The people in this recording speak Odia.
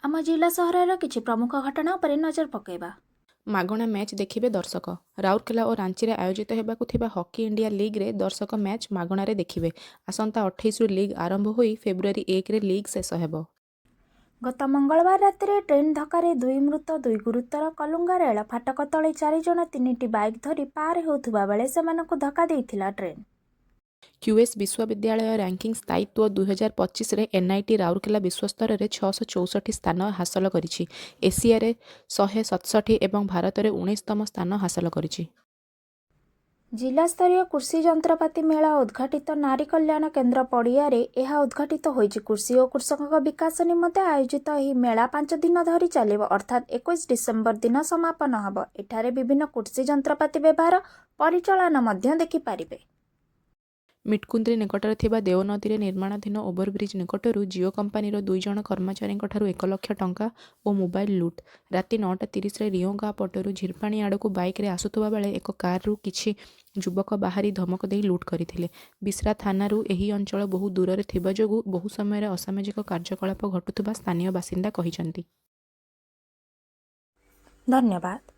ଆମ ଜିଲ୍ଲା ସହରର କିଛି ପ୍ରମୁଖ ଘଟଣା ଉପରେ ନଜର ପକାଇବା। ମାଗଣା ମ୍ୟାଚ୍ ଦେଖିବେ ଦର୍ଶକ। ରାଉରକେଲା ଓ ରାଞ୍ଚିରେ ଆୟୋଜିତ ହେବାକୁ ଥିବା ହକି ଇଣ୍ଡିଆ ଲିଗ୍ରେ ଦର୍ଶକ ମ୍ୟାଚ୍ ମାଗଣାରେ ଦେଖିବେ। ଆସନ୍ତା 28ରୁ ଲିଗ୍ ଆରମ୍ଭ ହୋଇ ଫେବୃଆରୀ 1ରେ ଲିଗ୍ ଶେଷ ହେବ। ଗତ ମଙ୍ଗଳବାର ରାତିରେ ଟ୍ରେନ୍ ଧକ୍କାରେ ଦୁଇ ମୃତ, ଦୁଇ ଗୁରୁତର। କଲୁଙ୍ଗା ରେଳ ଫାଟକ ତଳେ ଚାରିଜଣ ତିନିଟି ବାଇକ୍ ଧରି ପାର ହେଉଥିବା ବେଳେ ସେମାନଙ୍କୁ ଧକ୍କା ଦେଇଥିଲା ଟ୍ରେନ୍। କ୍ୟୁଏସ୍ ବିଶ୍ୱବିଦ୍ୟାଳୟ ରାଙ୍କିଙ୍ଗ ସ୍ଥାୟିତ୍ୱ 2025ରେ ଏନ୍ଆଇଟି ରାଉରକେଲା ବିଶ୍ୱସ୍ତରରେ 664 ସ୍ଥାନ ହାସଲ କରିଛି। ଏସିଆରେ 167 ଏବଂ ଭାରତରେ 19ତମ ସ୍ଥାନ ହାସଲ କରିଛି। ଜିଲ୍ଲାସ୍ତରୀୟ କୃଷି ଯନ୍ତ୍ରପାତି ମେଳା ଉଦ୍ଘାଟିତ। ନାରୀ କଲ୍ୟାଣ କେନ୍ଦ୍ର ପଡ଼ିଆରେ ଏହା ଉଦ୍ଘାଟିତ ହୋଇଛି। କୃଷି ଓ କୃଷକଙ୍କ ବିକାଶ ନିମନ୍ତେ ଆୟୋଜିତ ଏହି ମେଳା 5 ଦିନ ଧରି ଚାଲିବ, ଅର୍ଥାତ୍ 21 ଡିସେମ୍ବର ଦିନ ସମାପନ ହେବ। ଏଠାରେ ବିଭିନ୍ନ କୃଷି ଯନ୍ତ୍ରପାତି ବ୍ୟବହାର, ପରିଚାଳନା ମଧ୍ୟ ଦେଖିପାରିବେ। ମିଟକୁନ୍ଦ୍ରି ନିକଟରେ ଥିବା ଦେଓ ନଦୀରେ ନିର୍ମାଣାଧୀନ ଓଭରବ୍ରିଜ୍ ନିକଟରୁ ଜିଓ କମ୍ପାନୀର ଦୁଇ ଜଣ କର୍ମଚାରୀଙ୍କଠାରୁ 1 ଲକ୍ଷ ଟଙ୍କା ଓ ମୋବାଇଲ ଲୁଟ୍। ରାତି 9:30ରେ ରିଓଁ ଗାଁ ପଟରୁ ଝିରପାଣି ଆଡ଼କୁ ବାଇକ୍ରେ ଆସୁଥିବା ବେଳେ ଏକ କାର୍ରୁ କିଛି ଯୁବକ ବାହାରି ଧମକ ଦେଇ ଲୁଟ୍ କରିଥିଲେ। ବିଶ୍ରା ଥାନାରୁ ଏହି ଅଞ୍ଚଳ ବହୁ ଦୂରରେ ଥିବା ଯୋଗୁଁ ବହୁ ସମୟରେ ଅସାମାଜିକ କାର୍ଯ୍ୟକଳାପ ଘଟୁଥିବା ସ୍ଥାନୀୟ ବାସିନ୍ଦା କହିଛନ୍ତି। ଧନ୍ୟବାଦ।